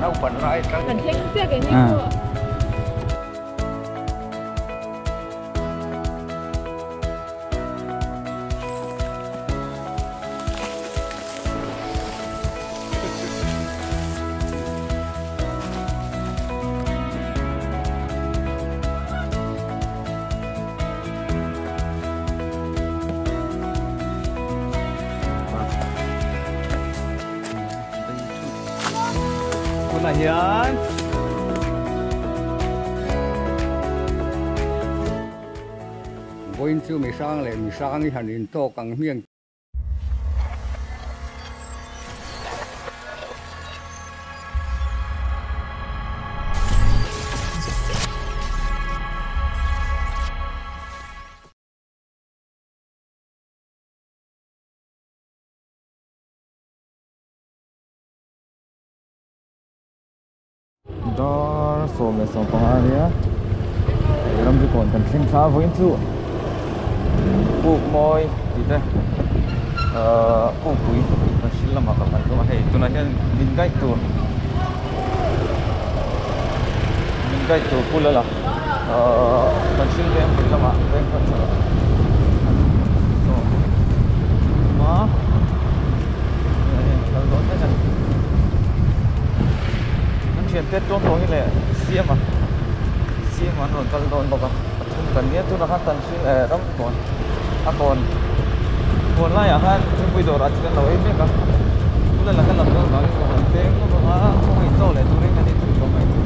Naupan lai tang. Kan thleng chiah keini pawh. Tunah hian Vawiin chu mihrang leh mihrang i han intawk ang hmiang. Dar 15 a nia hei ramri kawn kan thleng thla a vawiin chu puk mawi tih te ahh pukpui kan hrilh lamah ka kal hlawm a hei tunah hian min guide tur min guide tur pu lala ahh kan hrilh veng pui lamah veng khat chho a kal dawn mek a ni. Kan thiante tuang tuang hi leh siama siama an rawn kal dawn bawk a pathum kan nia tunah khan tan hring eh ram kawn a kawn kawn laiah khan thingpui dawrah thil an lo ei mek a tuna la kan lam dawn vangin ka rawn peng lawk ang a kawng in chaw leh turin kan inchhun tawh mai chu.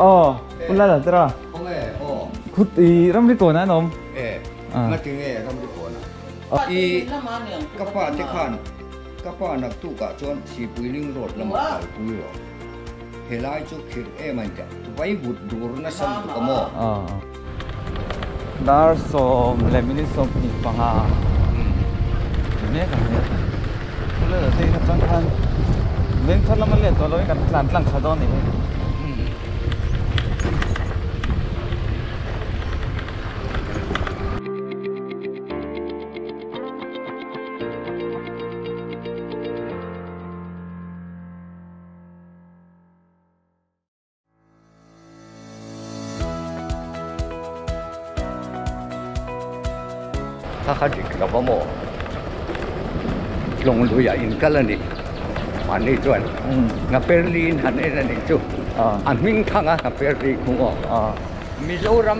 Aw pu lal tira khut i ramri kawn ah an awm e ngati nge ramri kawn ah i ka pa te khan ka pa naktuk ah chuan sipui ling road lamah kalpui rawh helai chu khirh em a intia vaivut dur nasa lutuk a maw. Dar 10 minute 25 ni mek ang nia pu lal te in atang khan veng thar lama let tawh lovin kan tlan tlang thla dawn a ni hei. Kha kha dik lo va maw? Tlawng luiah in kal a ni. Mahni chuan Nghaperli in han en a nih chu. A hming thang a Nghaperli khu maw? Mizoram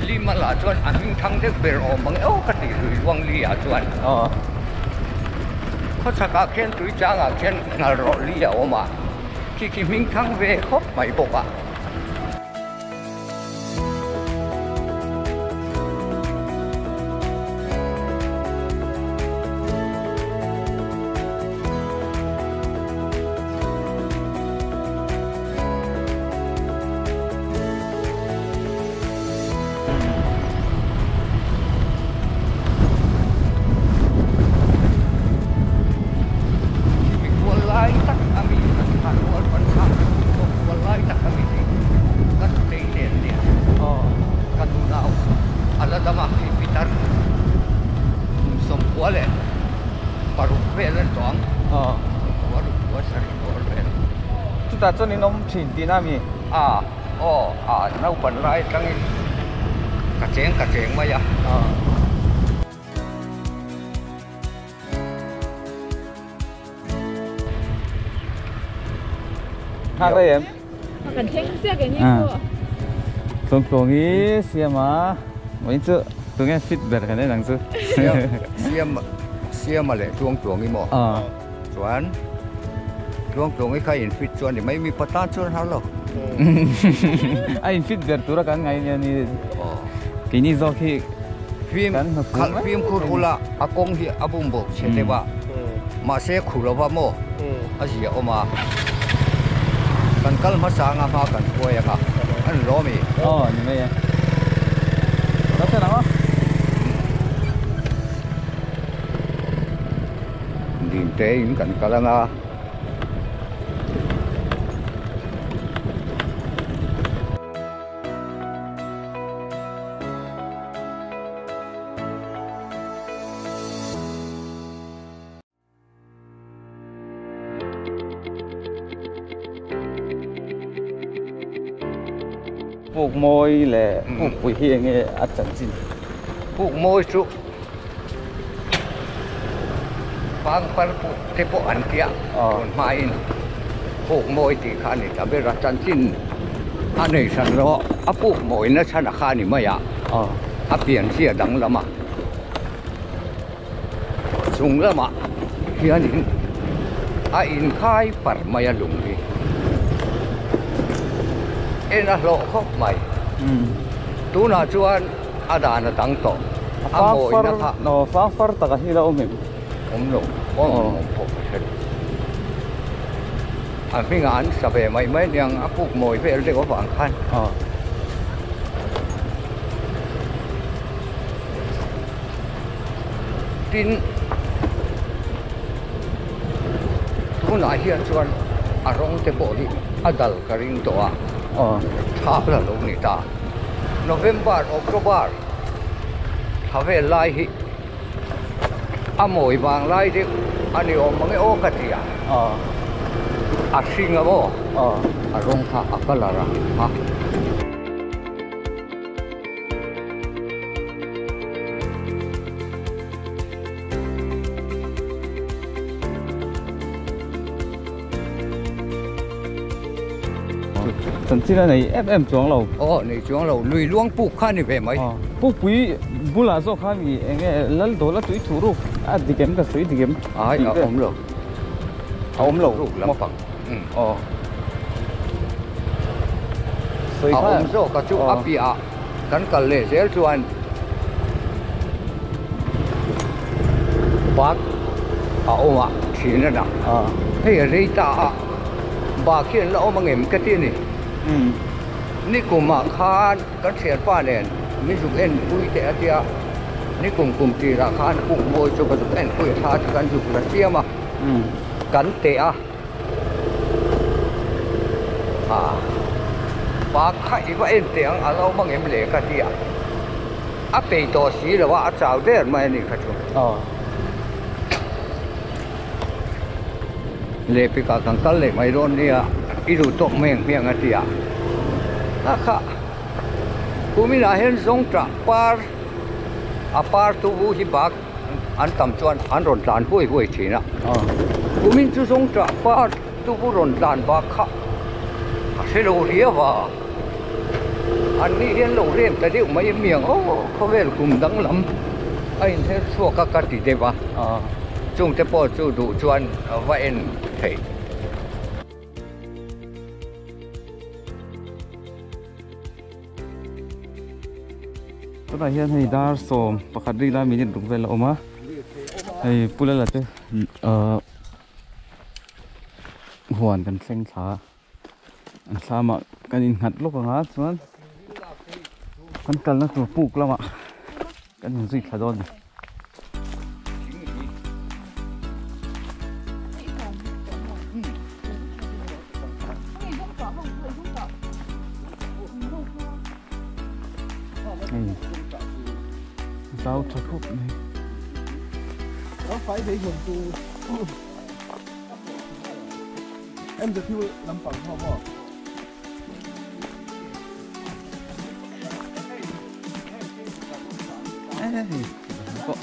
Lima lah chuan a hming thang deuh ber awm ang e aw ka ti lui luang li ah chuan. Khawchhak ah khian tui chang ah khian nghal rawh li a awm a, khi khi hming thang ve khawp mai bawk a. Mikhual lai tak a mi kan thlan rual pawn kha mikhual lai tak a mi hi ka nutei nen nia ka nu nau a la dam a hei pitar 96 vel a ni tawh ang 96 pasarih bawr vel. Chutah chuan in awm thin tihna a mi? A, aw, a naupan lai atangin Ka cheng mai a. Thak đây em. Kan thleng chiah ke ni chu. Tluang hi siam a. Mấy chú tụi nghe fit ber kan nang chu. Siam a leh tluang hi maw. Chuan tluang hi kha in fit chuan ni mai mi patan chuan har lo. A in fit ber tura kan ngai nia ni. Cái ni zo khi phim phim khur ula a kawng hi a bum bawk che te ba. Ma se khulova maw. A zia awm a. Kan kal hmasa anga hma kan hruai anga an lawm i. Aw ni mai e. Ka chen ang a. Dim te in kan kal anga. Puk moi le puk pui hi nge a chan chin. Puk moi chu pang par puk te po an tia ton ma in puk moi ti kha ni ta be ra chan chin a nei san ro a puk moi na chan kha ni mai a. A pian sia dang lama chung lama hian in a in khai par mai a lung hi. En a hlawh khawp mai. Tunah chuan a dan a dang tawh. A mawina kha. No, fang far taka hi la awm em? Awm lo. Awm pawh ka hre lo. A hmingah an sa ve mai mai aniang a puk mawi vel deuh avang khan. Tin tunah hian chuan a rawng te pawh hi a dal ka ring tawh a. Thap la lo ni ta. November, October thla vel lai hi a mawi vang lai deuh a ni awm ang e aw ka ti a. A hring a maw? A rawng kha a colour a ha. Chan chin a nei em em chuang lo. Aw nei chuang lo lui luang puk kha ni ve mai. Puk pui bulah zawk kha mi enge lal dawl a tui thu ruk a dikem ka sawi dikem. Ai a awm lo. A awm lo ruk lampang. Aw. Sawi A kha. Awm zawk a chu a piah kan kal leh zel chuan bak a awm a thin a dah. Hei a rei ta a bak hian la awm angem ka ti a ni. Nikum ah khan kan thianpa nen min zuk en pui teh a tia nikum kum tirah khan puk mawi chu ka zuk en pui a thla chu kan zuk la chiam a kan teh a bak kha i va en teh ang a lo awm angem le ka ti a a pei tawh si lo a a chau der mai a ni kha chu. Lehpikah kan kal leh mai dawn nia i duh tawk mai ang hmiang a ti a. A kha kuminah hian zawng tah par a par tu bu hi bak an tam chuan an rawn tlan huai huai thin a. Kumin chu zawng tah par tu bu rawn tlan bak kha a hre lo riau a. An ni hian lo rem ta deuh mai miang aw khawvel kum dang lam a inher chhuak a ka ti deuh a. Chung te pawh chu duh chuan va en theih. Tunah hian hei dar sawm pakhat ri lai minute ruk vel a awm a. Hei Pu Lala te huan kan thleng thla a. An thlamah kan innghat lawk ang a chuan kan kalna tur puk lamah kan inzui thla dawn a ni. Hei zau tha khawp mai. hei pawh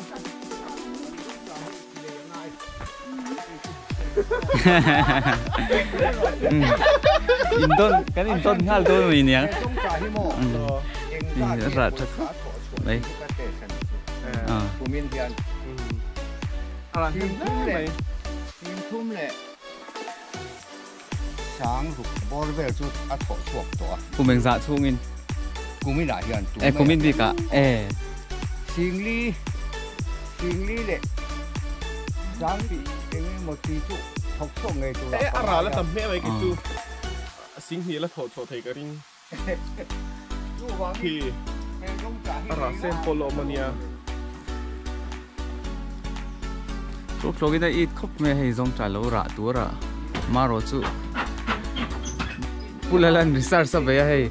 in dawn kan in dawn nghal dawn mai nia rah tha khawp mai kum engzah chhungin e kumin bikah e Singli Singli leh Sangti eng emaw ti chu thawk chhuak ngei tur a a ral a tam hmel mai kei chu Singhnih la thawh chhuah thei ka ring khi a rah sen pawh la awm a nia. Tluk tluk in a it khawp mai a hei zawng tah lo rah tur a marawh chu Pu Lalan research a bei a hei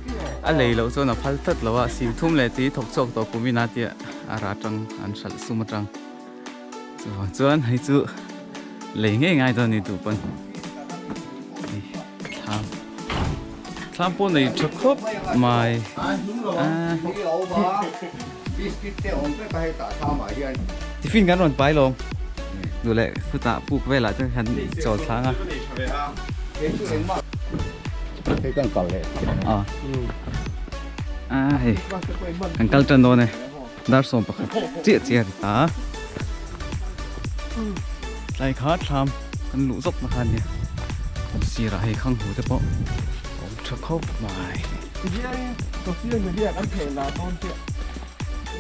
a lei loh chuan a phal tlat lo a sing thum leh tui thawk chhuak tawh kum in a tia a rah atang an hralh sum atang chuvang chuan hei chu lei ngei ngai dawn a ni duh pawn hei thlam thlam pawh nei tha khawp mai a tiffin kan rawn pai lawm duh leh khutah puk velah te han chawl thlang a. A hei kan kal tan dawn e dar sawm pakhat chiah chiah a ri ta tlai kha thlam kan luh zawk na kha ania sirah hei khang hu te pawh a awm tha khawp mai. Social media kan theh lah dawn chiah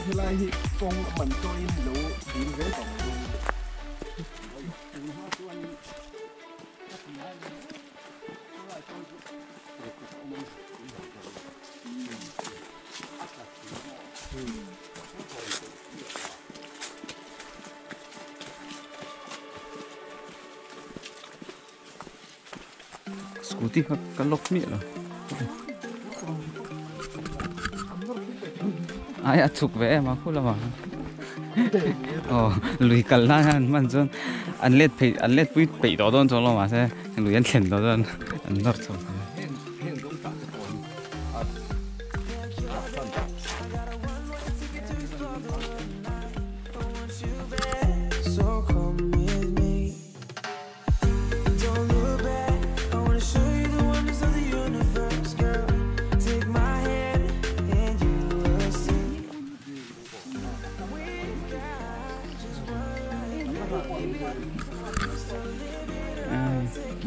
helai hi kawng a man chawiin lo dil zel tawh mai dawn nia. Scooty kha ka lock miah lo ai a chhuk ve em a khu lamah aw lui kal nan hian hman chuan an let phei an let pui peih tawh dawn chuang lo mahse lui an thlen tawh chuan an nawr chho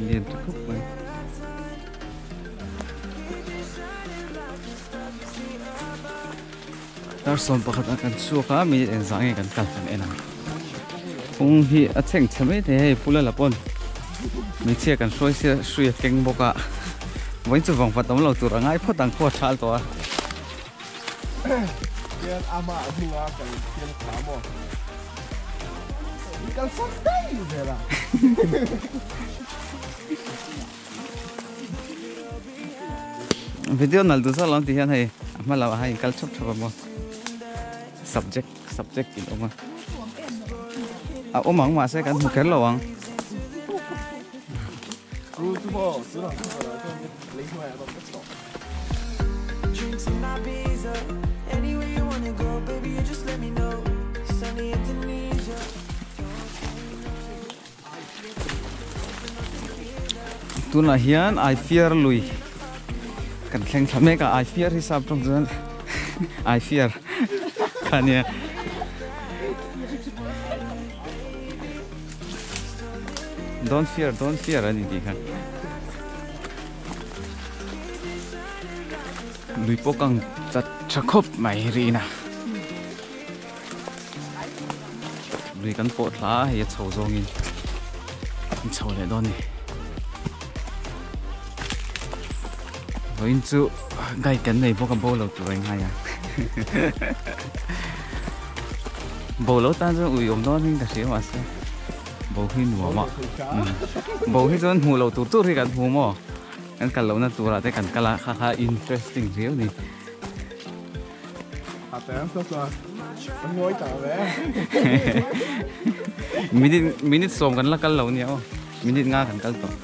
Lian tha khawp mai. Dar sawm pakhat ah kan chhuak a minute engzah nge kan kal kan en ang. Kawng hi a chheng chhe mai thei hei pula la pawn hmeichhia kan hruai sia hrui a keng bawk a vawiin chu vawng vat awm lo tur a ngai phawt ang khua thal tawh a. Hian ama hnunga kal hian a tha maw? I kalsan daih zel a. Video nal duh zawk lo tih hian hei a hma lamah hian in kal thap thap a maw subject subject in awm a a awm ang mahse kan hmu kher lo ang. Tunah hian I fear lui kan thleng thla mek a I fear hi sap tawng chuan I fear kha nia. Don't fear don't fear a ni tih kha. Lui pawh kang chat tha khawp mai rin a. Lui kan pawh thla a hei a chho zawngin an chho leh dawn a ni. Vawiin chu guide kan nei bawk a bo lo tur a ingai a. Bo lo tan chuan ui awm dawn in ka hria mahse bo hi nuam a. Bo hi chuan hmuh loh tur tur hi kan hmu maw? Kan kal lohna turah te kan kal a kha kha interesting riau a ni. Minute minute sawm kan la kal lo nia aw minute nga kan kal tawh.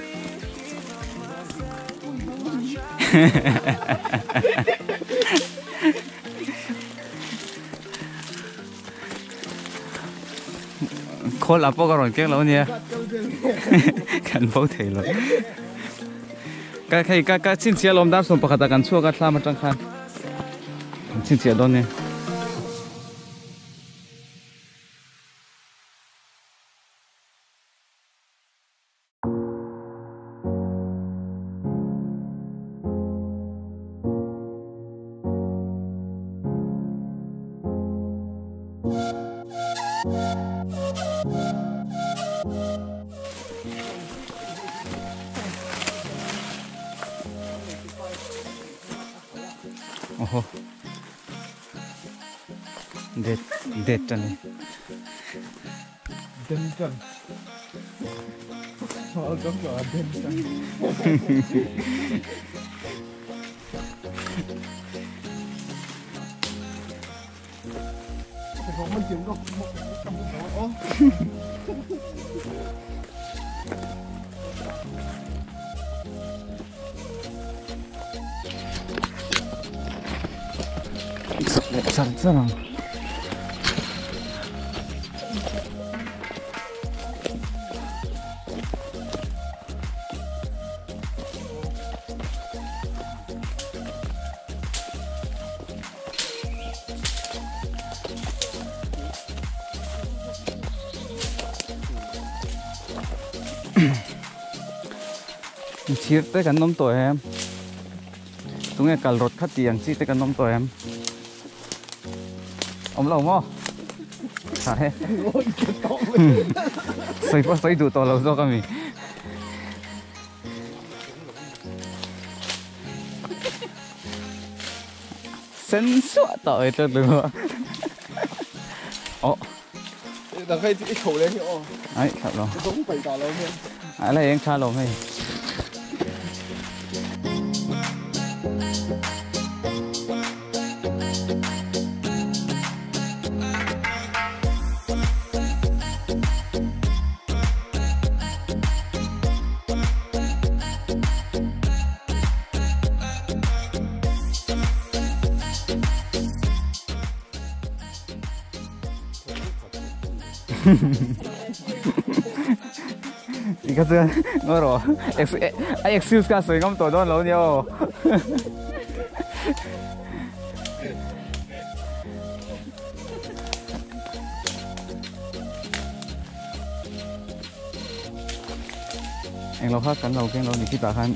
Khol apo ka ron keng lo nia. Kan bo thei lo. Ka khei ka ka chin chia lom dar som pakhata kan chua ka thlam atang khan. Chin chia don ne. Oh, dead, dead chane. Dead chan. Oh, don't go dead chan. Char chir te kan nom to em tunge kal rot khat tiang chi te kan nom to em om lo mo sai sai pa sai du to lo zo kami sen su to e to lu oh 大概一口咧哦，哎，差咯，都肥大佬咩？哎，那已经差咯咩？你看这个，我咯，excuse 加水咁多多老鸟。anh lo khác cắn đầu cái lo你去打看，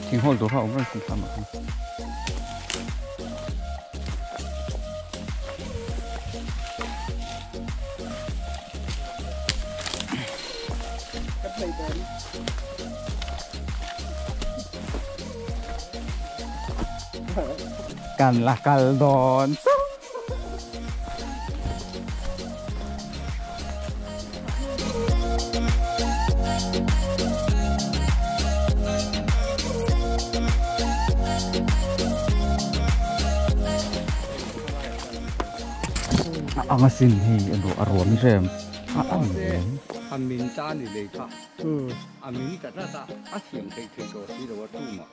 挺好多话我们是看嘛。Kan là kal đón ang asin hi ando arwam rem a min ta ni le tha a min ta ta ta a thiam thei thei to si lo tu ma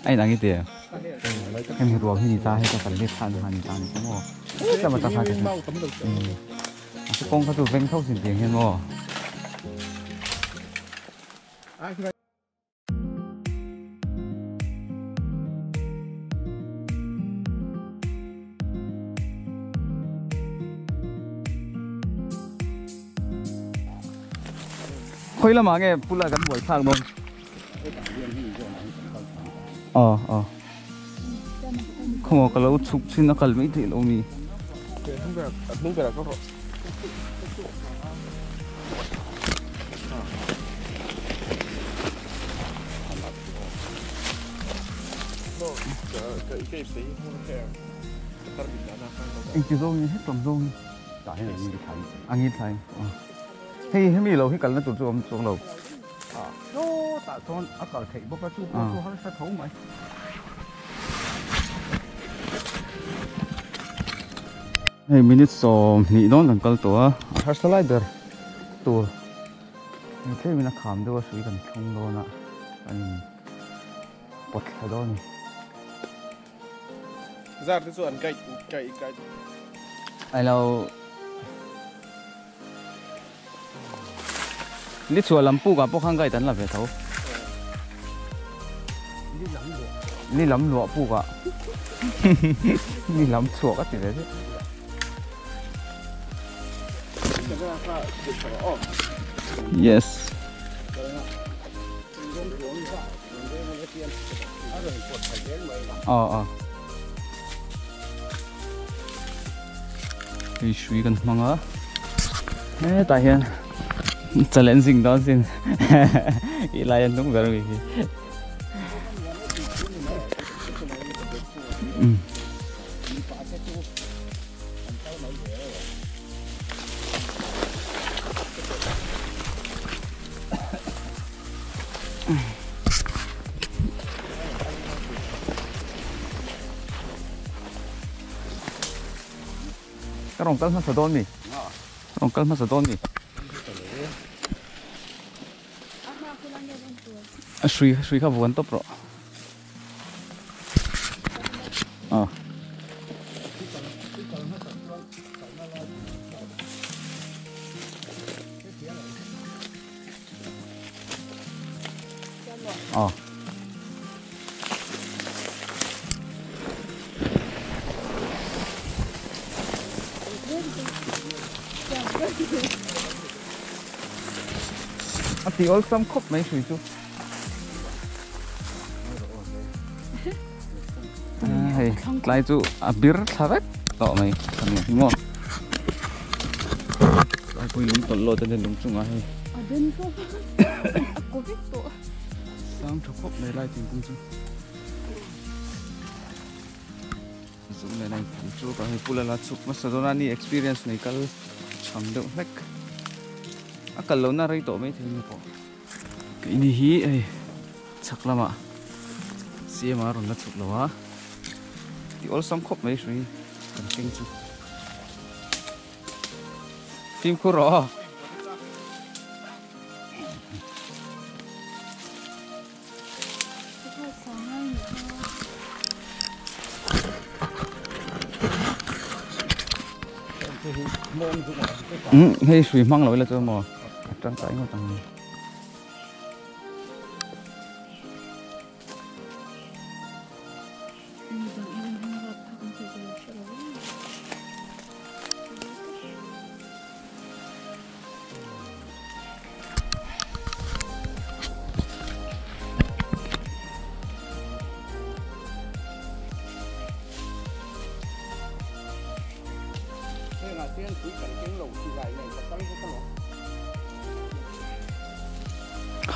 ai nang ite em hi ruang hi ni ta he ka kan le than han ni ta ni mo ta ma ta kha ka kong kha tu veng thau sin tiang hian mo khoi la ma nge pula kan buai thak don ờ ờ không có cái lỗ chụp xin nó cần mấy thì lỗ mì anh chỉ dâu hết tầm dâu anh nghĩ thấy hey hey mi lâu hết cần nó tụt xuống xuống lâu ta thon a kal thei bawk a chu pawh chu harsa tho mai hei minute sawm hnih dawn kan kal tawh a harsa lai ber tur ni thlem in a kham deuh a sui kan thlung dawn a an pawt thla dawn ni zar te chu an kai kai kai ai lo Ni chhuah lam puk ah pawh khan guide an la ve tho. Ni lam luah puk ah. Ni lam chhuak a ti ve zet. Yes. Aw aw. Hei hrui kan hmang a hetah hian challenging dawn sin tih lai a hnung ber ami hi. Ka rawn kal hmasa dawn mi? Ka rawn kal hmasa dawn mi? A hrui hrui kha vuan tawp rawh. Aw. Aw. A ti awlsam khawp mai hrui chu. Hei tlai chu a bir thla vek tawh mai a ni maw. Tlangpui lung tawlh lawt a ni lung chungah hei. A den tawh a kaw vek tawh. Sang tha khawp mai lai thingkung chu. Zoom nen a inthlan chu ka hei pula la chhuk hmasa dawn a ni experience nei kal chhang deuh hlek. A kal lohna rei tawh mai thei ni pawh. Keini hi hei chhak lamah CM a rawn la chhuk lo a ti awlsam khawp mai hrui kan keng chu fimkhur rawh aw. Hei hrui hmang lo ila chu maw a tangkai ngawt ang.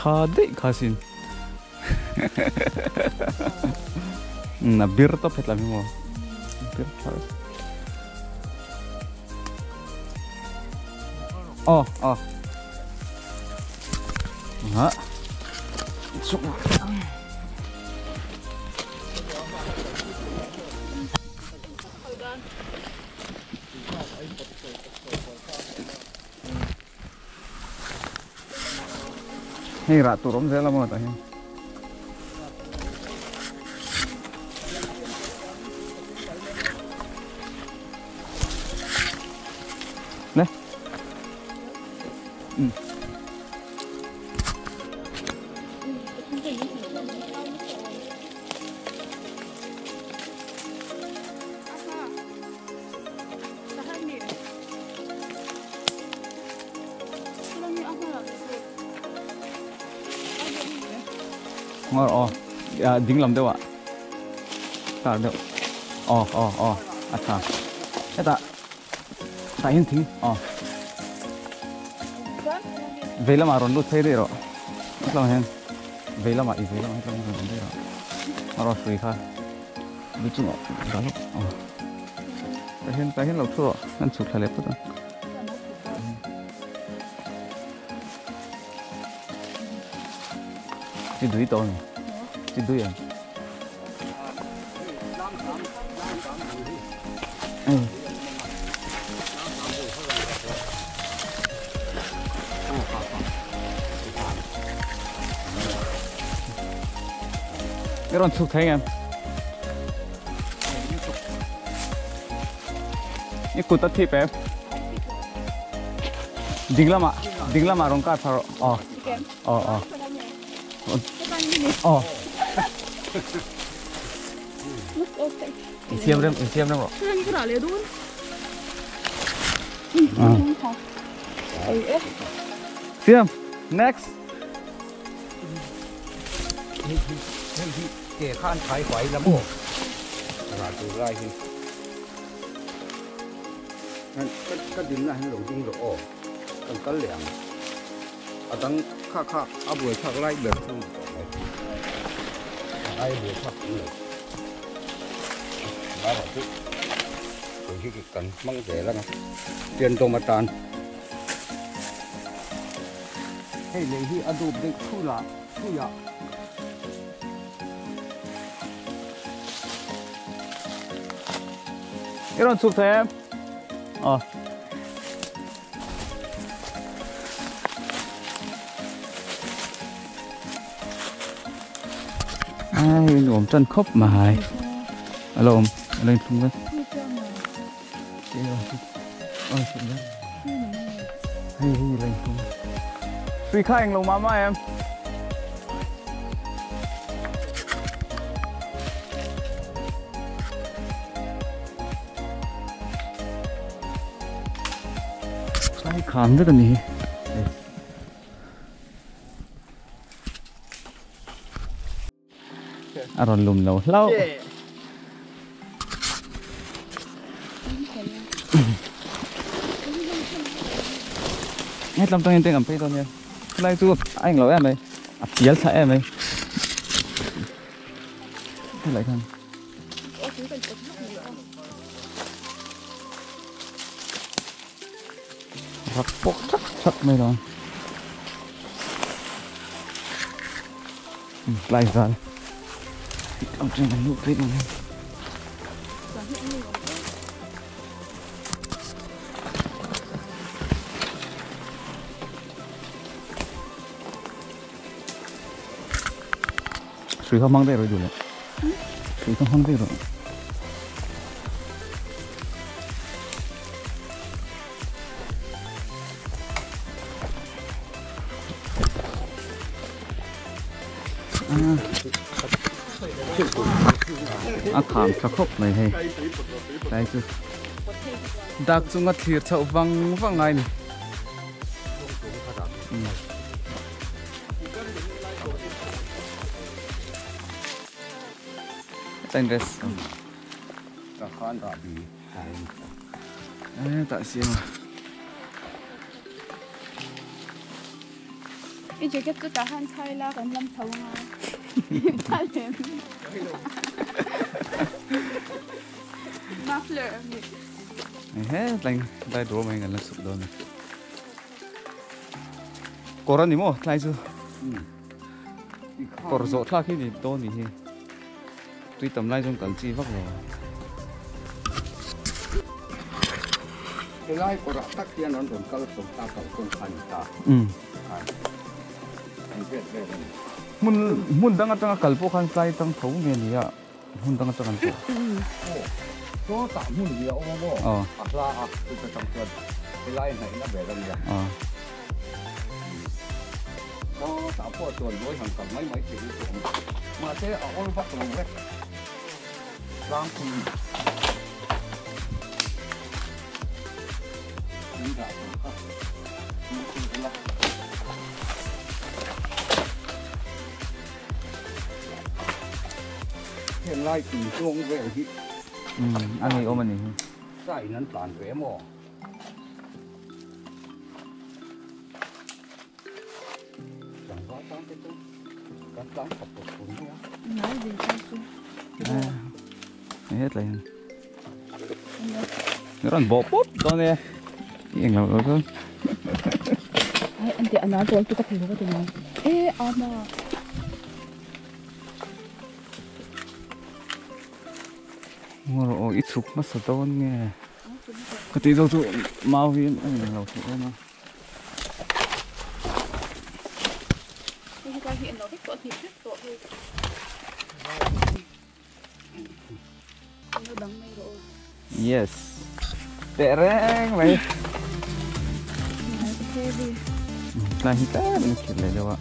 Kha daih kha sin a bir tawp hetlam hi maw bir tha Ờ, ờ. Đó. Hei rah tur awm zel a maw tah hian. Le. Ngor aw ding lam deuh ah tar deuh aw aw aw a tha hetah tah hian thing aw vei lamah rawn lut phei daih rawh hetlam ah hian vei lamah i vei lamah hetlam ah hian rawn awm daih rawh a rawn hrui kha lu chungah dah lawk aw tah hian tah hian lo thu rawh an chhuk thla leh phawt ang. Chi dui tawh ani chi dui ang I rawn chhuk thei ngem I kut a thip em? Ding lamah rawn kar thar rawh. Aw. Aw aw. Aw. Insiam rem insiam rem rawh. Siam. Next. Hei hi ke khan khai huai la maw? Ral tur lai hi. Ka dinna hian lo ding rawh aw. Kan kal leh ang. A dang kha kha a buai thlak lai ber chu ni tawh mai. A ai buai thlak awm lo. Lai rawh chu kei hi kan hmang zel ang a. Pian dawm atan. Hei lei hi a dup deuh thul a, thuiah. I rawn chhuk thei em? Aw. Ai nuam tan khawp mai. A lo awm, a lo inthlung vek. Hei hi lo inthlung. Hrui kha englo mah mah em? Tlai kham vek a ni hi. A rawn lum lo hlauh. Hetlam tangin teng an phei dawn nia. Helai chu a englo em mai. A pial thla em mai. Helai khan. Rak pawk thak thak mai dawn. Tlai zal. Ang teng an luh phei dawn hian. Hrui kha hmang daih rawh i duh leh. Hrui kha hmang daih rawh. A kham tha khawp mai hei. Tlai chu dak chunga thlir chhoh vang vang ngai ni. Tain res. Ka khan rah bi. Eh, tak siam. I jacket chu tah han chhai la kan lam chho anga. Talem. Muffler ami. Ehe, tlai tlai dawr mai kan la chhuk dawn. Kawr a ni maw tlai chu kawr zawh thlak hi ni dawn ni hi tui tam lai chuan kal chi vak lo. Helai kawrah tak hian an rawn kal chho ta kal kawng kha a ni ta. An vel vel a ni. Hmun hmun dang atanga kal pawh khan tlai tang tho nge ni a hmun dang atang an pawh. Aw chaw tah hmun hi a awm a maw a hla a chuta tang chuan helai hnaihna ber a nia. Chaw tah pawh chuan lawi han kal mai mai thei hi chu awm mahse a awl vak lo vek tlangpui in dah tur kha fimkhur ula. Heng lai tui zawng vel hi a ngei awm a ni hi. Sa in an tlan ve maw? Tlangval tang te chu kan tlang khat tawh thun mai a. Ngai ve ta chu. Hei hetlai hian. Rawn bawh pawp dawn e. I englo lo chuan. Ai an ti a nar dawn chu ka thei lo ka ti mai. E ama. Ngawr aw i chhuk hmasa dawn nge. Ka tih zawk chu mau hi a englo thei em a. Hei hetlai hi englo vek tawh a hnip vek tawh hei. Yes. Teh reng mai. Tlai hi tlem in a khirh leh deuh a.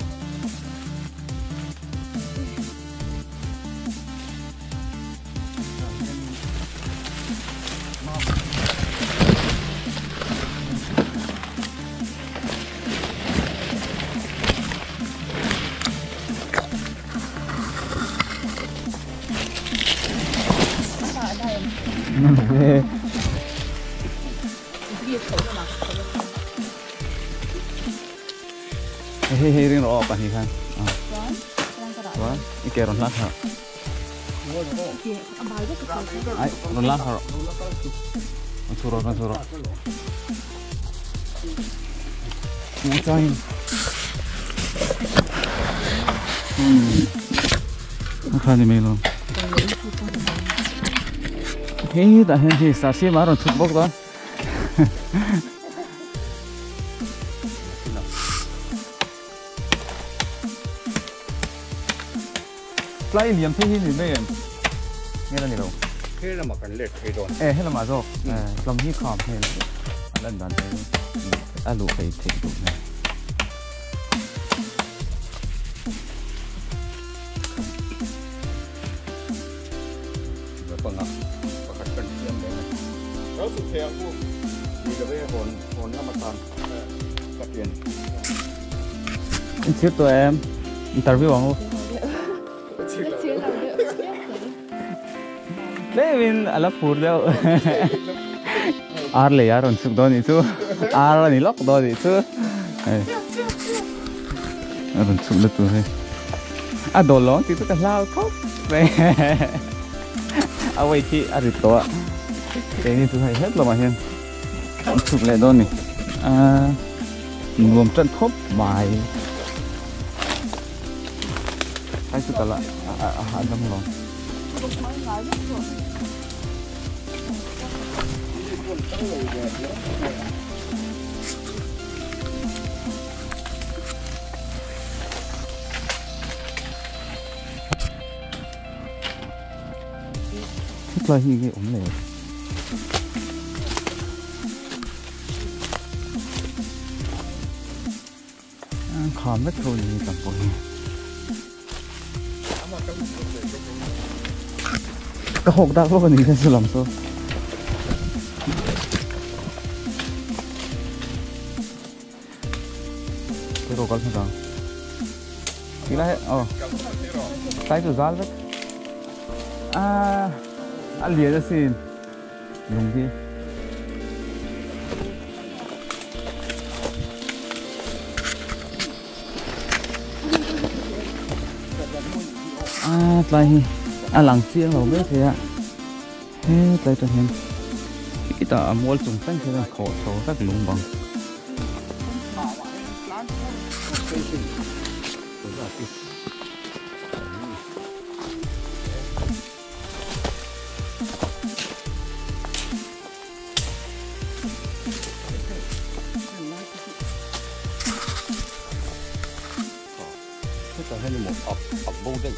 Hei hei ring rawh aw pahnih khan chuan i ke rawn hlang harh ai rawn hlang harh rawn chhu rawh rawn chhu rawh muangchangin a kha ni mai lo hei tah hian hei sahsiam a rawn chhuk bawk dawn. Tlai liam phei hi ni mai em? Nge la ni lo. He lamah kan let phei dawn. E he lamah zawk. E tlawm hi kham hmel a lan dan te a luh phei theih duh hmel. Panga pakhat kan siam leh a. Lo chhuk thei ang u. Ni lo e hawn hawn lam atan ka tian. In chhir tawh em? Interview ang u. Tlemin a la phur deuh. Ar lei a rawn chhuk dawn nih chu. Ar a ni lawk dawn nih chu. Hei. A rawn chhuk na tur hei. A dawl lo ang tih chu ka hlau khawp mai. A weight hi a rit tawh a. Keini chu hei het lamah hian an chhuk leh dawn a ni. Aaa nuam tan khawp mai. Ai chu tala a hahdam lo. Hetlai hi nge awm le? Kham vek tho ni tam pawh hi. Ka hawk dak lawk a ni kha chu lam chu. Tiro kal hmasa ang. Ti lai oh. Tlai chu zal vek. Ah a lian asin lung hi. Ah tlai hi a lang chiang lo mai thei a. He tlai tah hian khitah a mual chung thleng khian a khawh chho vek lung bang. Hetah hian emaw ap ap bo daih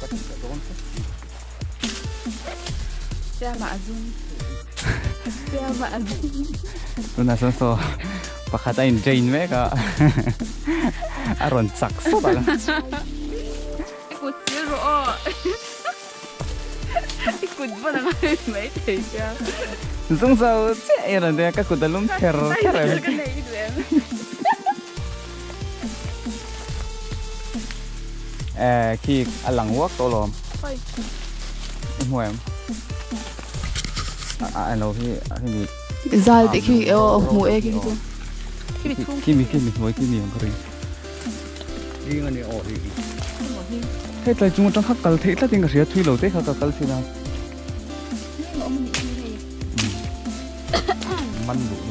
ka ti ta dawn tlat mai. Siama a zum. Siama a zum. Tunah chuan saw pakhat a in train mek a a rawn chak sawt ang. I kut sil rawh aw. I kut vawn a ngai mai thei sia. Zung zo chiah i rawn ti a ka kut a lum kher kher em. Ka nei i duh em. Eh khi a lang uak tawh alawm. I hmu em? A a lo hi a hemi. Zal tih khi aw hmu e khi chu. Khi mi chhung. Khi mi khi mi hnuai khi mi ang ka ring. Hling a ni aw hei hi. Hei tlai chung atang kha kal theih tlat in ka hria thui lo te kha ka kal thin a. Hling a awm a nih hi hei. Man duh lutuk.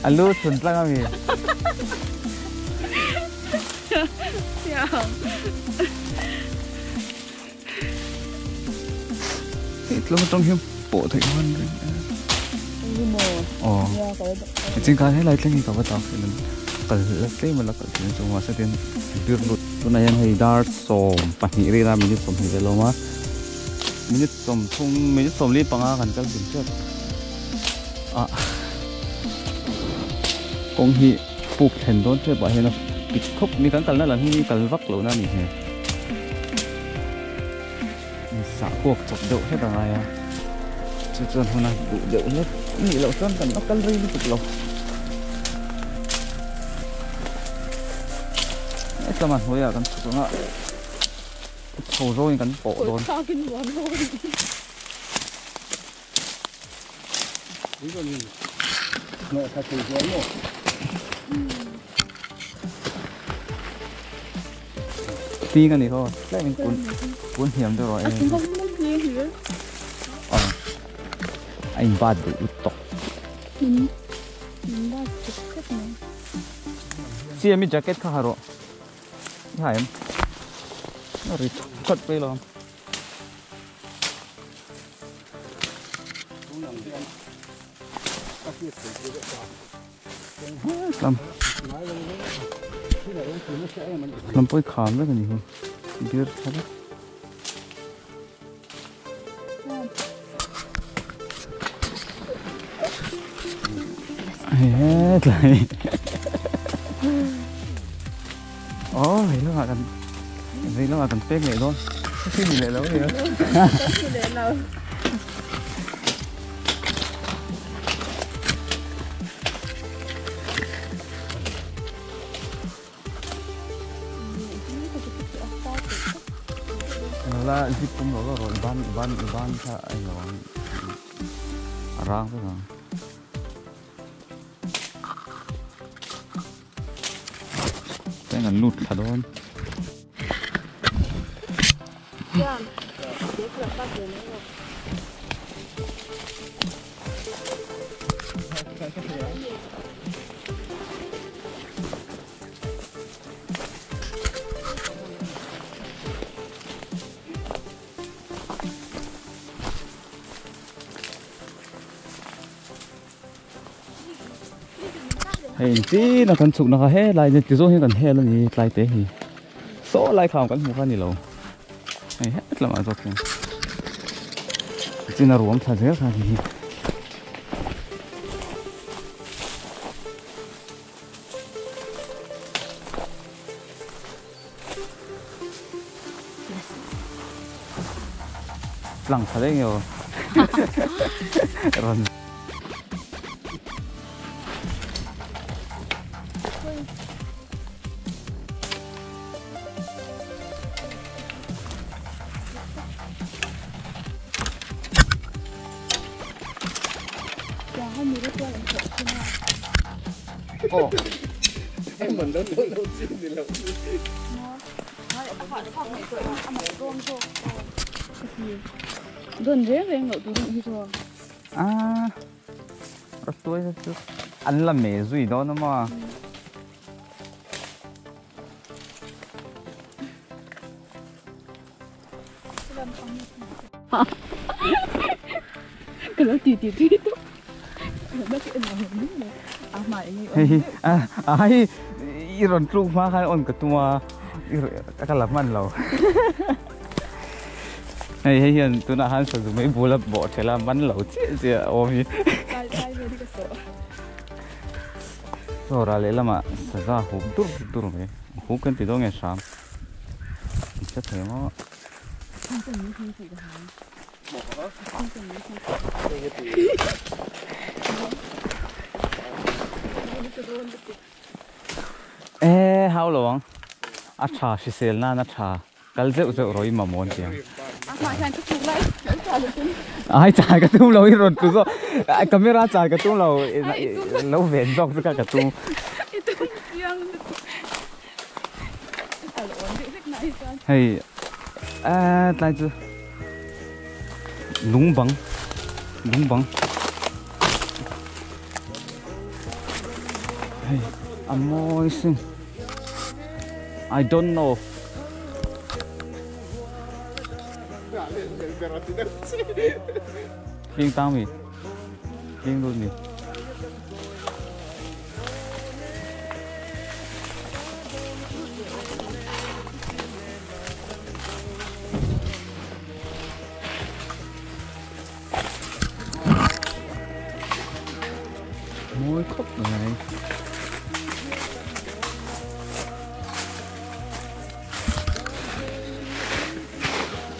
A lu chhun tlang a mi. Tlem atang hian pawh theih hman reng aw nichin khan helai thleng hi ka va tak hian kal la tlem a la kal thin chu mahse tin bir lut tunah hian hei dar 12 vel a minute 20 vel a awm a minute 30 minute 45 kan kal kim chiat ah kawng hi puk thlen dawn tep ah hian a pik khawp mi kan kalna lam hi kal vak lohna a ni hmel. Sah kuak chawp deuh hlek a ngai a, chu chuan hun a duh deuh hlek nih loh chuan kan la kal rei lutuk lo. Hetlama hnuaiah kan chhuk ang a, chho zawngin kan pawh dawn. Ting a ni ho tlem in kun kun hniam deuh rawh e a in bat duh lut tawk siam i jacket kha ha rawh i ha em a ri that mai lo. Lam lam pawh hi kham vek a ni hi bir tha vek. Hetlai aw hei lamah kan hei lamah kan pek leh dawn khi ni leh lo a ni a. La zip pum lo lo rawh i ban i ban i ban kha a eng lo ang a rang vek ang. Chuan kan lut thla dawn. Hei tin a kan chhuk na kha helai ni ti zawng hian kan hel a ni tlai te hi saw lai kham kan hmu kha a ni lo hei het lamah zawk hian chin a ruam thla zel kha a ni hi. Tlang tha daih nge aw rawn. Aw. Don reng reng loh tur hi chu. A tuai chu an la me zui dawn a maw. Ka lo ti ti ti tu. Hei a hei i rawn tluk hma khan on ka tum a ka la hman lo. Hei hei hian tunah khan sazu mai bula bawh thela man lo chiah chiah a awm hi. Chaw rah lehlamah saza hup dur dur mai hup kan ti dawn nge hram. Hre thei maw? E hau lo ang a tha hrisel nan a tha kal zeuh zeuh rawh i mamawh an ti ang ai chai ka tum lo i rawn tu zawk camera chai ka tum lo lo ven zawk chu ka ka tum. Hei tlai chu lung bang lung bang hei a mawi sin I don't know. Ling tang mi. Ling lut mi. Mawi khawp mai.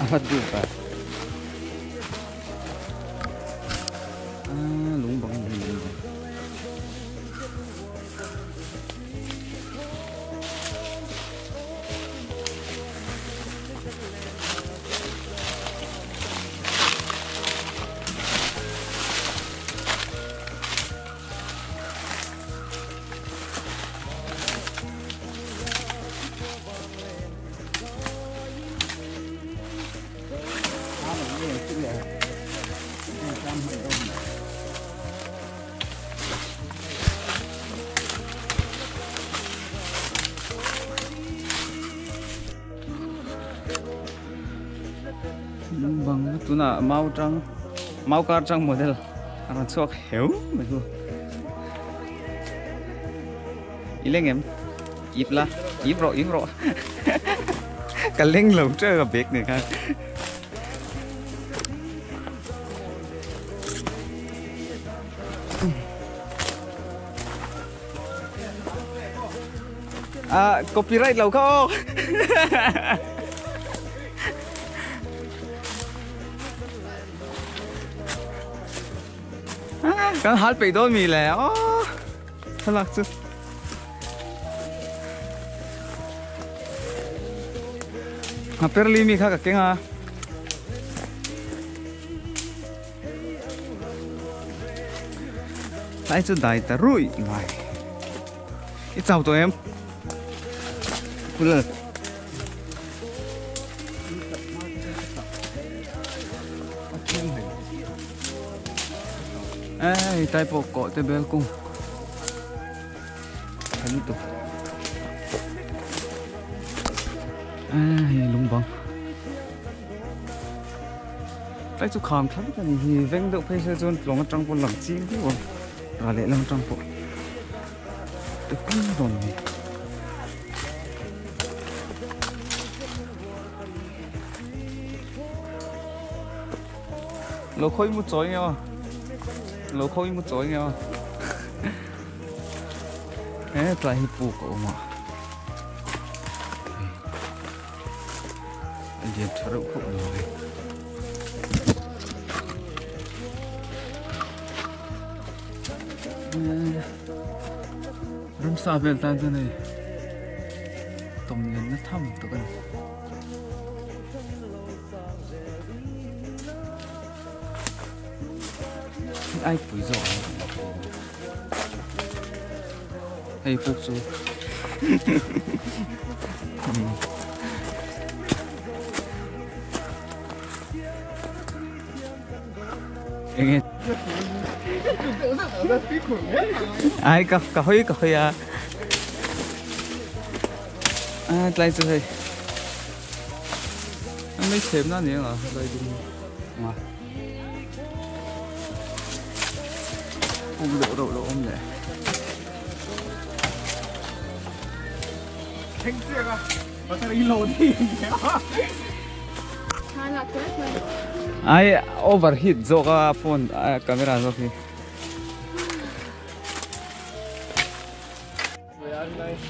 A va dup a. A lung bang ni lung bang. Bang tuna mau tang mau kar tang model a rawn chhuak heu mai chu i leng em ip la ip rawh ip rawh ka leng lo teuh a bag nen khan. À, copyright lâu không? Kan hal pe dawn mi le aw thlalak chu a perli mi kha ka keng a. Lai chu dai ta rui mai. I chau tawh em? Kul. Ê, tay bộ cọ tê bel cung. Thấy tục. Ê, lung băng. Tay chú khám thắm cái này thì veng đậu phê sơ chôn lòng trăng pon lẳng chim thế không? Ra lệ lòng trăng pon. Tự kinh rồi. Lỗ khôi một chối nghe không? Lỗ khôi một chối nghe không? Ê, lại hiệp phụ cậu mà. Anh điền thở rượu không rồi. Ram sa vel tan chu nei tawm len na tham tak a ni. Ai pui zawk ang hei puk chu enge ai ka ka hoi ka hoi a a tlai chu hei an mai chhem na ni ang a lai dum ma um leh reuh lo awm leh ai overheat zawk a phone camera zawk hi.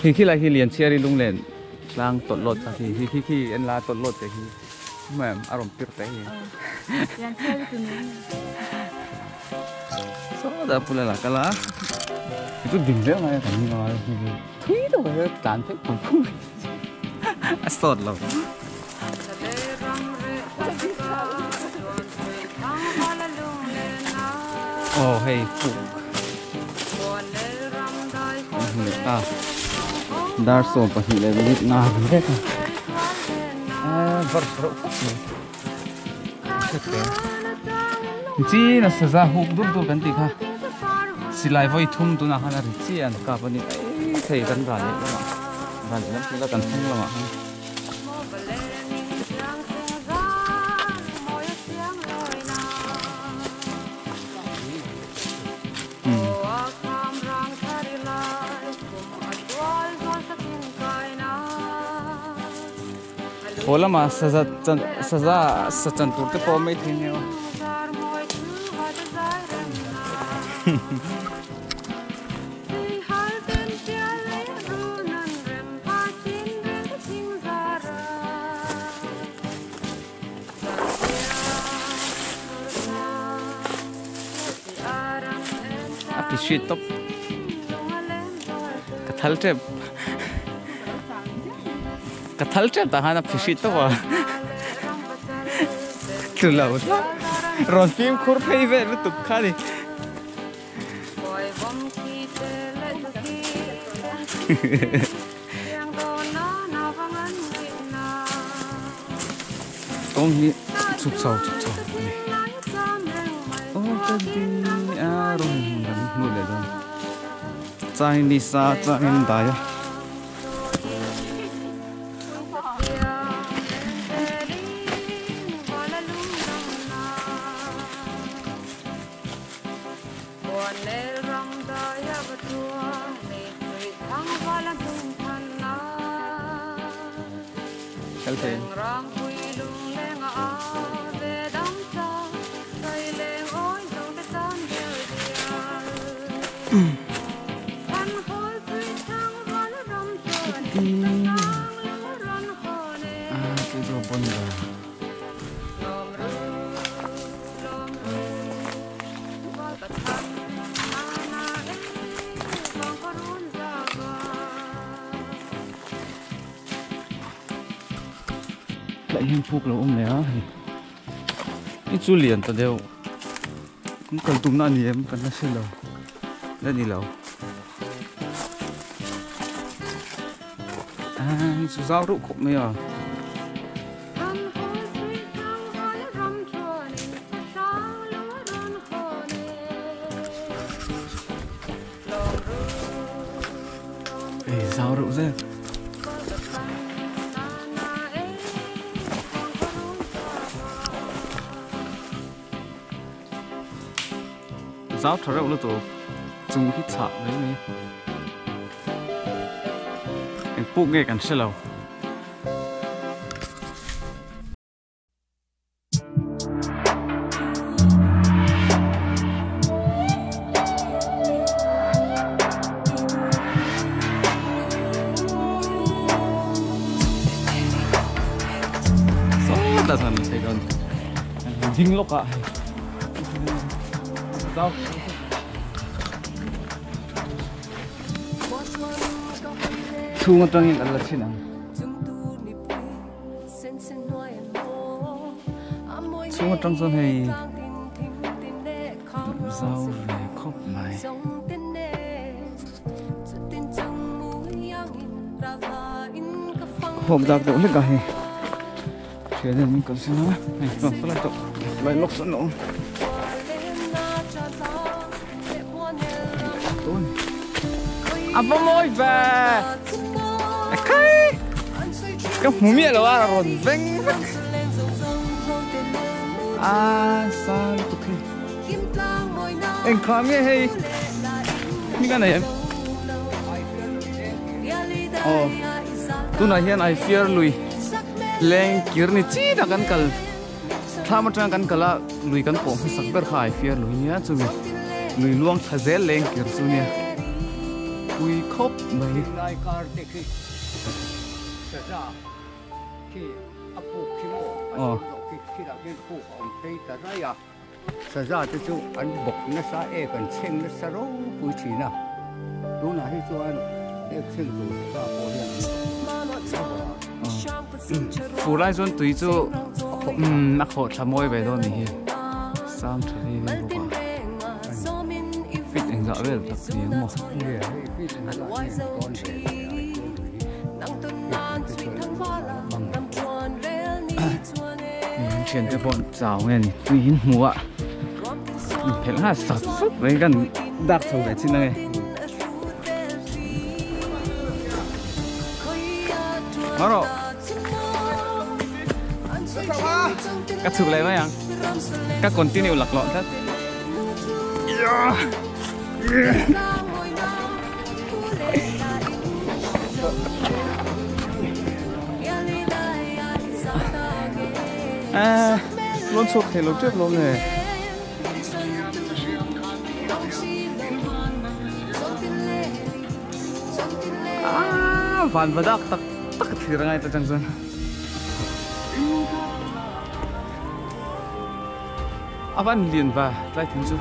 Khi khi lai khi lian chhiar i lunglen tlang tawlh lawt kha khi khi khi en la tawlh lawt te khi ma'am a rawn pir te hi sawtah pula la kal a chu ding deuh mai a kan ni lo a thui deuh a tlan phei phung phung a sawt lo. Aw hei puk a dar 12 leh minute nga ang vek a a var reuh khawp mai chin a saza huk dup dup kan tih kha silai vawi thum tunah khan a ri chiah an kap a ni mai thei kan ral leh lamah. Ral lehlam khi la kan hnung lamah khan. Haw lamah saza chan saza sa chan tur te pawh a awm maithei nia aw. A ti hri tawp ka thal tep ka thal tep tah khan a phi hri tawp a tlu lo hlauh rawn fimkhur phei vel lutuk kha a ni. Kawng hi chhuk chho chhuk chho a ni. Aw ka di a rawn hmun kan hmu leh dawn. Changin nisa changin dai a. Kal thei. Ah, chu chu bon ber. Tlai hian phuk lo awm leh a hei i chu lian ta deuh kan kal tumna a ni em kan la hre lo la ni lo a hei chu zau reuh khawp mai a. Ei zau reuh zel. Zau tha reuh lutuk chung hi chhah mai mai. Eng puk nge kan hre lo. Sawtah chuan an phei dawn ding lawk ah hei chhung atangin an la chhin ang. Chhung atang chuan hei zau ve khawp mai. Hawk dak deuh hlek a hei thian hian min kalsan a hei chuan saw lai tawh lai lawk sawn a awm a va mawi ve ekhai ka hmu miah lo a rawn veng vek a sa lutuk hi engkha nge hei hming a nei em aw tunah hian I fear lui leng kir ni chi tak an kal. Thlam atanga kan kal a, lui kan pawh hmasak ber kha ai fiar lui nia chumi lui luang thla zel leng kir chu nia pui khawp mai. Lai kar te khi saza khi a puk khi maw a sawi zawh khi khilah khian puk a awm phei ta raih a, saza te chu an bawk nasa ek an chheng nasa ropui thin a, tunah hi chuan ek chheng tur saza pawh hian an bawk nasa hle a. Fur lai chuan tui chu umm a khawh thla mawi ve dawn a nih hi sang tha hle hle bawk a fit engzah vel tak ni ang maw. Thian te pawh chau nge ni tui in hmu a inphelh nghal sat sat mai kan dak chho ve chin ange. Haro. Ka chhuk leh mai ang. Ka continue laklawh tlat. Ah, lawn chhuak thei lo tep lawm le. Ah, van vadak tak tak thlir angai ta chang chuan. A van lian va tlai thing chu.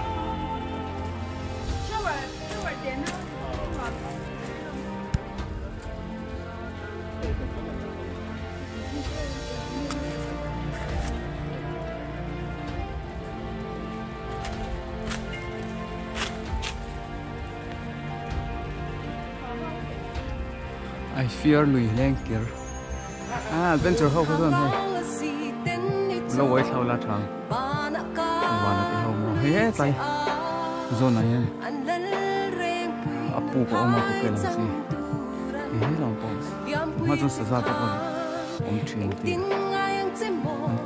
I fear lui leng kir ah adventure ho kha chuan hei lo uai thlau la tha vana te ho maw he tlai zawn ah hian a puk a awm a ku kel ang chi he he lam pawh hma chuan saza te pawh awm thin tih an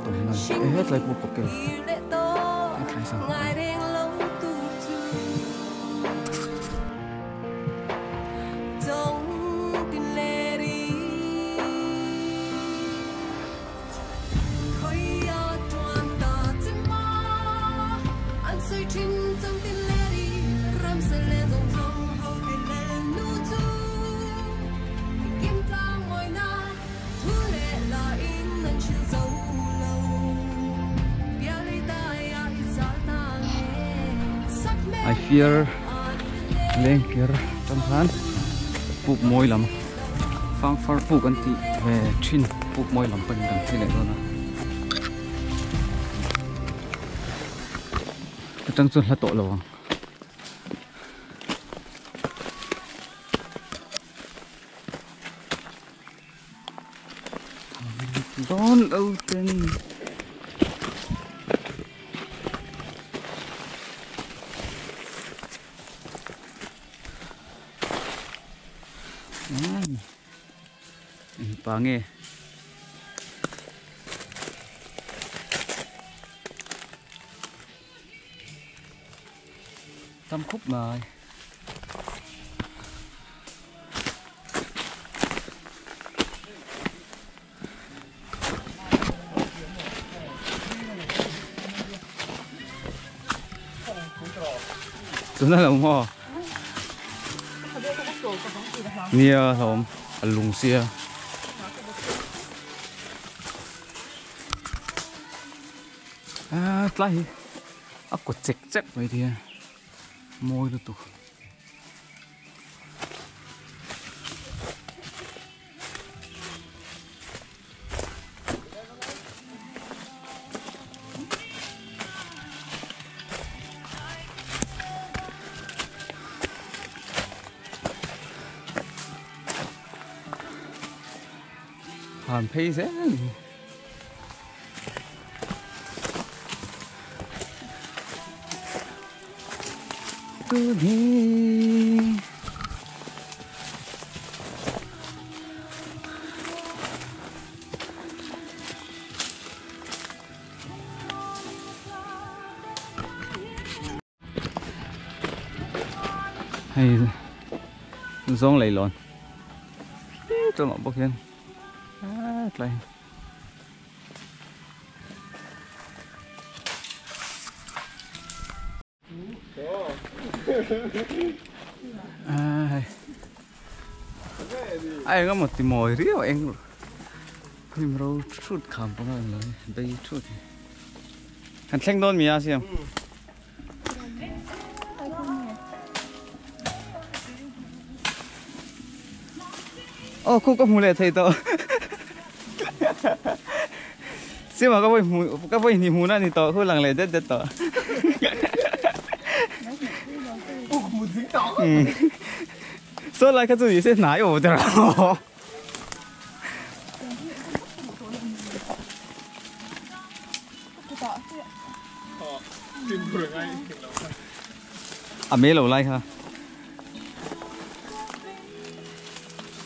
tum na he he tlai pawh ku kel a thlai sang. I fear lengkir tang khan puk mawi lam fangfar puk an tih ve thin puk mawi lam pawhin kan phei leh dawn a atang chuan hla tawh lo ang. Dawn lo ten. Eng pa nge? Tam khawp mai. Tuna lo maw? Nia hlawm a lung sia. Ah tlai hi a kaw chek chek mai thei a mawi lutuk. Han phei zel a ni. Hei zawng leilawn tlawmah bawk hian tlai. A eng emaw ti mawi riau a eng hnim ro thut kham pawh a lo bei thut hi kan thleng dawn mi a siam. Aw khu ka hmu leh thei tawh Sima ka vawi hmu ka vawi hnih hmuhna a ni tawh khu lang leh det det tawh Saw lai kha chu ni se hnai aw der a A me lo lai kha.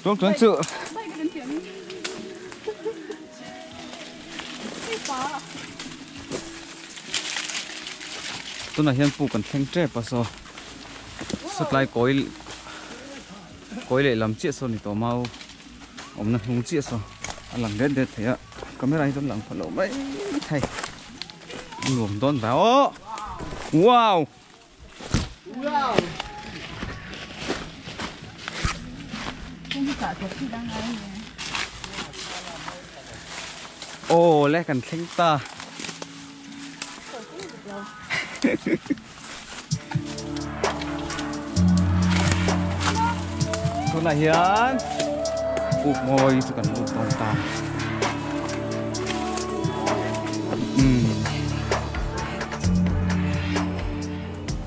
Tuang tuan chu. Tunah hian puk kan thleng tep a saw sawtlai kawi kawi lehlam chiah saw ni tawh mau awmna hnung chiah saw a lang det det thei a camera hi chuan lang pha loh mai thei a nuam dawn ve aw wow Aw le kan thleng ta. Tunah hian puk mawi chu kan lut dawn ta.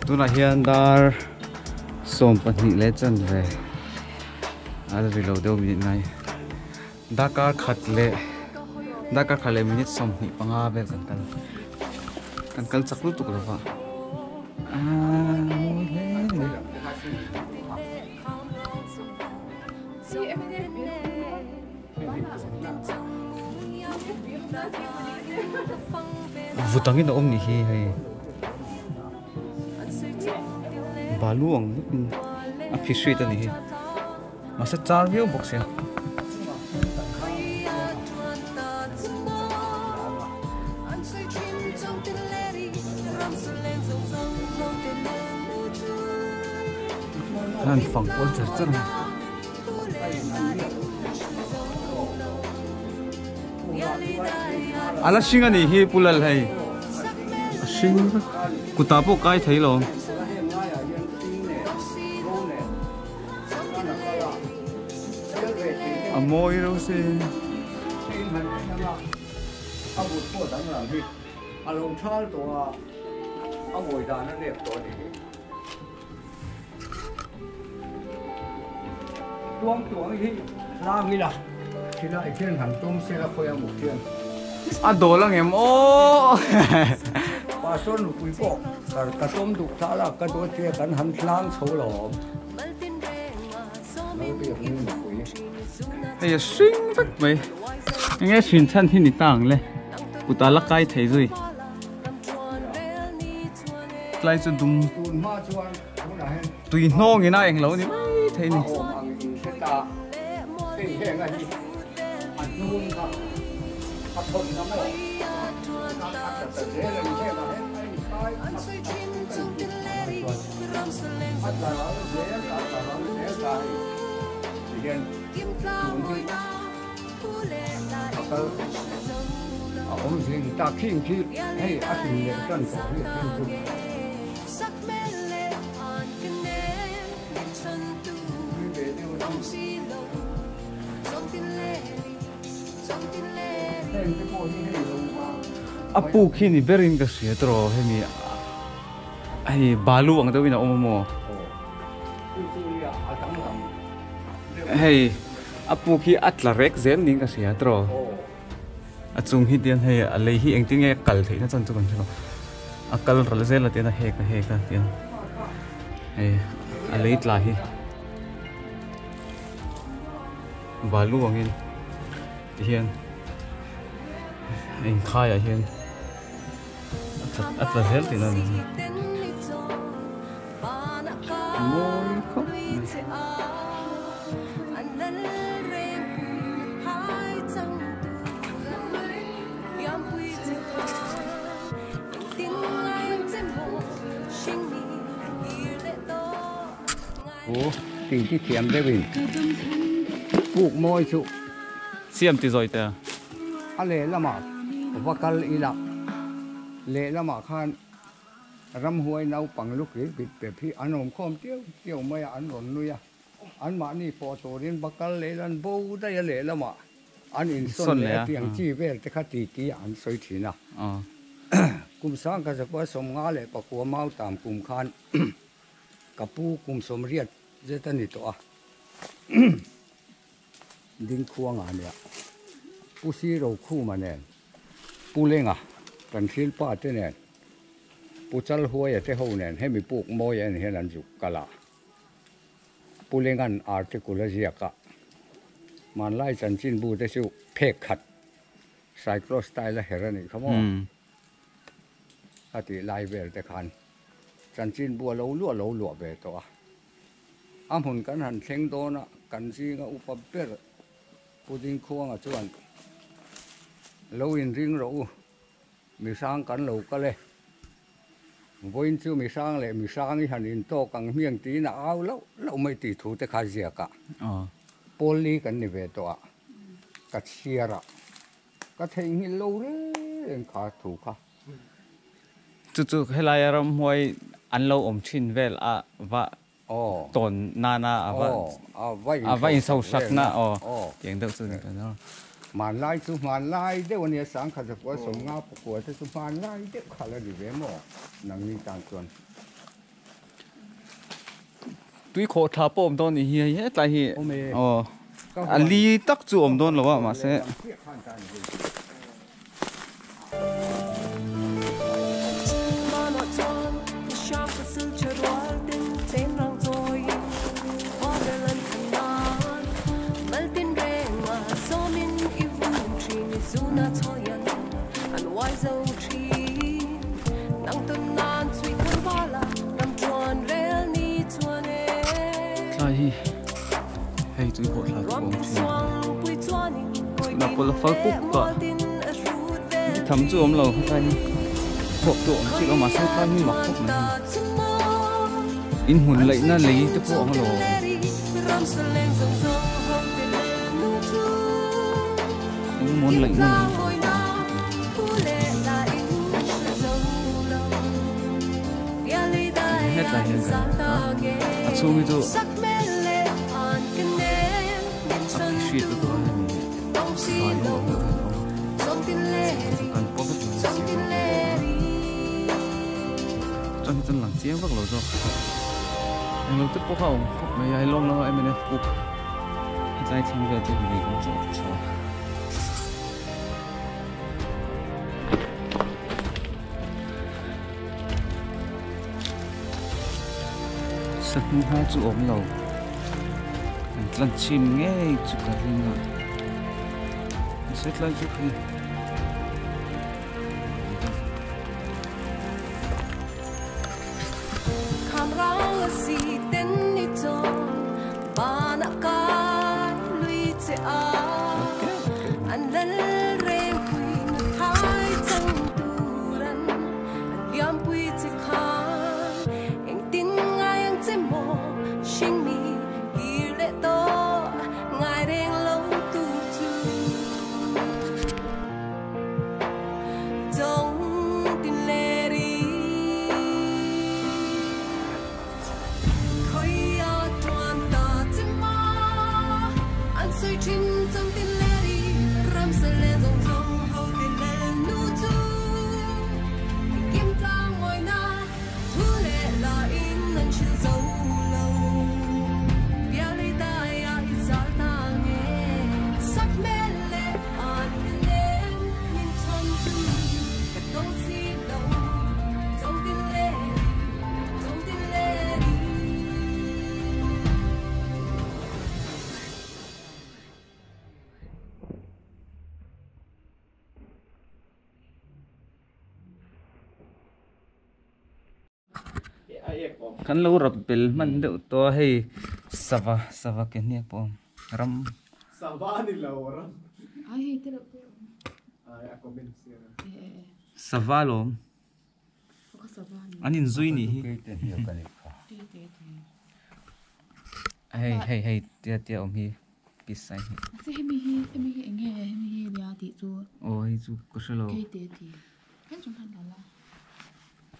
Tunah hian dar 12 leh chanve a la ri lo deuh minute ngai. Darkar khat leh darkar khat leh minute 25 vel kan kal kan kal chak lutuk lo va aaa mawi hle mai. Vut angin a awm ni hi hei balu ang vekin a phi hrit a ni hi mahse char viau bawk sia. An fang kual char char a. A la hring a nih hi Pu Lal hei a hring vek kutah pawh kai thei lo. A mawi reuh se. Tuang tuang hi hlang ila thilai khian han tum se la khawi a muk hian. A dawl ang em aw. Pastor nupui pawh kar ka tum duh ta la ka dawt che kan han hlang chho lo awm. Lalbiak ni nupui. Hei a hring vek mai. Enge hrin chhan hi ni ta ang le. Kutah la kai thei zui. Tlai chu dum tui hnawng in a eng lo ni mai thei ni. A awm zing ta khing khi hei a hrin leh tan tawh hi a then chu. A puk hi ni berin ka hria tawh hemi hei balu ang deuhin a awm a maw hei. A puk hi a tla rek zel niin ka hria tawh. A chung hi tian hei a lei hi engtin nge a kal theih na chan chu kan hre lo. A kal ral zel a tian a hek a hek a tian hei a lei tla hi balu angin tihian a inkhaiah hian a tla zel tihna a ni. Mawi khawp mai. Aw tih hi thiam deuh in puk mawi chu siam ti zawi te a lehlamah va kal ila lehlamah khan Ramhuai naupang lu kir bit pep hi an awm khawm tiau tiau mai a, an rawn nui a. Anmahni pawh turin va kal leh ila an bo daih a lehlamah an insawn leh a tiang chi vel te kha ti ti an sawi thin a. Kum sang ka zakua 59 Mautam kum khan ka pu kum 80 zet a ni tawh a. Dingkhuanga nia Pu Sirokhuma nen Pu Lenga kan thilpa te nen Pu Chalhuaia te ho nen hemi puk mawi en hian an zuk kal a, Pu Lenga'n article a ziak a, hmanlai chanchinbu te chu phek khat cyclostyle a her a nih kha maw a tih lai vel te khan. Chanchinbu a lo luah lo luah ve tawh a. A hmun kan han thleng dawn a, kan zinga upa ber Pu Dingkhuanga chuan, Lo inring rawh u, mihrang kan lo kal e. Vawiin chu mihrang leh mihrang i han intawk ang hmiang tiin a au loh loh mai tih thu te kha ziak a. Pawl li kan ni ve tawh a, ka chhiar a, ka theihnghilh lo reng kha thu kha. Chu chu helaia ramhuai an lo awm thin vel a va tawn nana a va a va insosakna aw tiang deuh chu ni ka nia. Hmanlai chu hmanlai deuh a nia, sangkhat zakua sawmnga pakua te chu hmanlai deuh kha la ni ve maw nangni tan chuan. Tui khawh tha pawh awm dawn ni hi hei hetlai hi aw a li tak chu awm dawn lo a mahse. Tlai hi hei tui pawh thla chu awm thin a ni la fal kuk kuk a tham chu awm lo hetlai hi thawk tu awm chiah lo mahse tlai hi mak khawp mai in hmun laihna lei te pawh ang lo in hmun laihna lei. Hetlai hian kan hmu a, a chhung hi chu a hriat lutuk a hemi vai ho ang deuh hian a awm a, chu kan pawh vek mai si a chuan hi chuan lang chiang vak lo zawk englo te pawh kha a awm khawp mai a helawng lama mnf book hetlai thleng vel chu lui kan zawh chho a. Sahnu hma chu awm lo an tlan chhin ngei chu ka ring a mahse tlai chu khi Kan lo rap bel hman deuh tawh a hei sava sava ke hniak pawh a awm ram Sava ni lo ram ai a comment sia sava lawm an inzui nih hi hei hei hei tia tia awm hi peace sign hi Mahse hemi hi hemi hi eng nge hemi hi nia tih chu aw hei chu ka hre lo Keite ti hen chung khan la la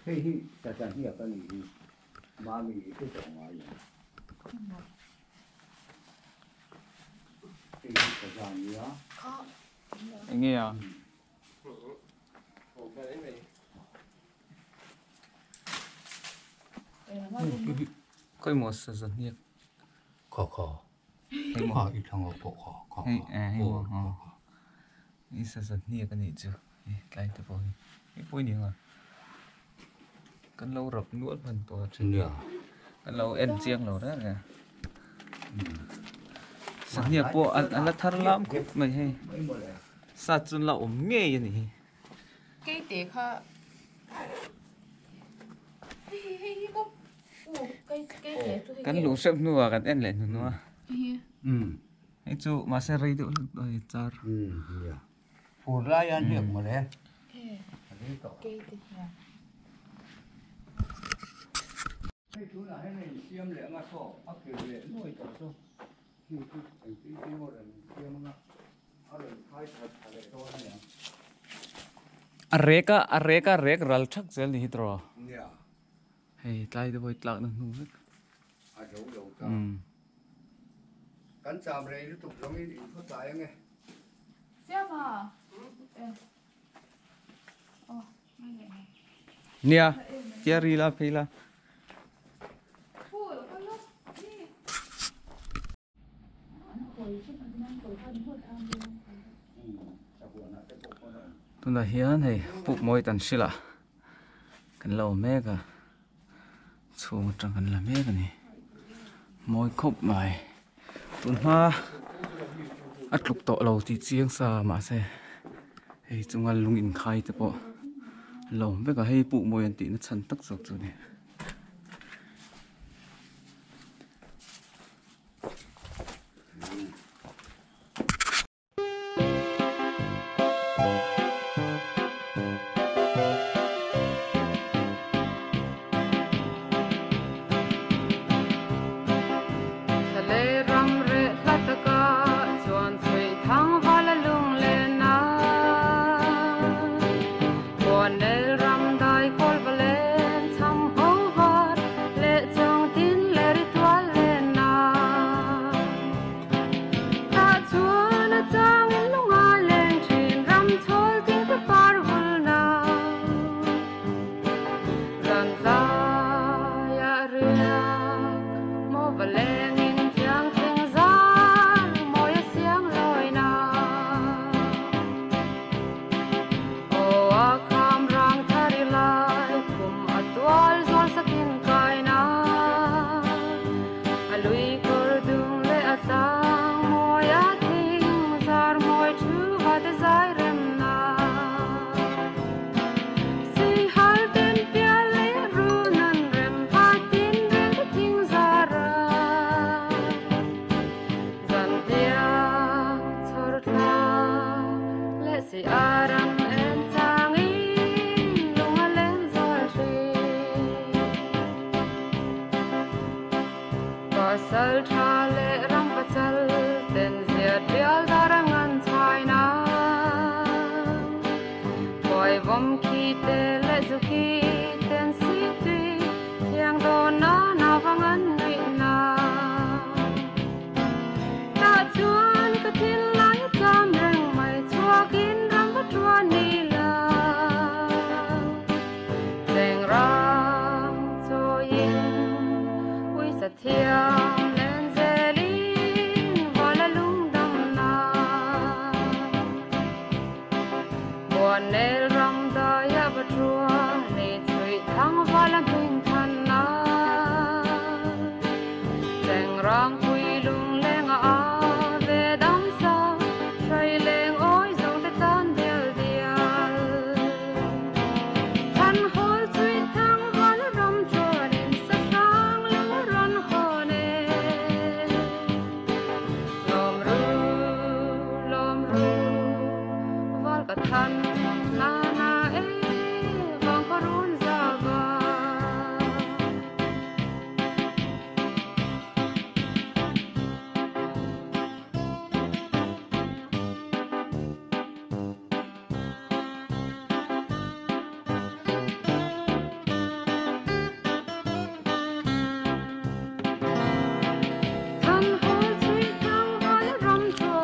Hei hi tata hniak a nih hi mami i hre tawh ngai lo hei hi tata nia eng nge a Khawimaw saza hniak Kha kha Hei maw Kha i thlang a pawh kha kha Hei eh hei maw aw I saza hniak a nih chu hei tlai te pawh hi hei pawh i ni ang a Kan lo rap nual hman tawh a then kan lo en chiang lo reng reng a Sahniak pawh a la thar lam khawp mai hei Sa chu la awm ngei a ni hi. Keite kha hei hei hei. Kan luh hrep hnuah kan en leh hnu a. Hei chu mahse rei deuh hlek dawn a ni char. Nia. Fur lai a hniak mawle. Hei tunah hian a insiam leh anga saw a kir leh nuai tawh chu hei chu engtin tin maw rawn insiam anga a rawn phai that tha leh dawn a niang. A rek a a rek a rek ral thak zel ni hi tawh. Nia. Hei tlai te pawh hi tlakna hnu vek. A zo lo ta. Kan cham rei lutuk zawngin in khaw tlai ange. Siama. Nia, tia ri la phei la. Tunah hian hei puk mawi tan hrilh ah kan la awm mek a chhung atang kan la mek a ni mawi khawp mai tun hma a tluk tawh lo tih chiang sa mahse hei chunga lung inkhai te pawh a la awm vek a hei puk mawi an tihna chhan tak zawk chu a ni.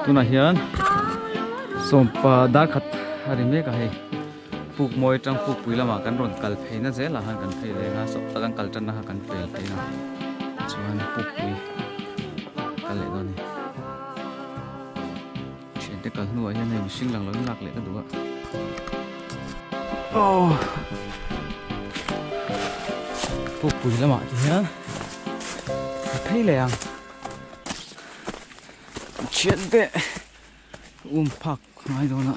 Tunah hian sawmpa dar khat a ri mek a hei puk mawi atang pukpui lamah kan rawn kal phei na zel ah khan kan phei leng a sawp tak an kal tan na kha kan pel phei a chuan pukpui kal leh dawn a ni thiante kal hnuah hian hei mihring lang lo in lak leh ka duh a aw pukpui lamah te hian ka phei leh ang. Thiante um phak ngai dawn a.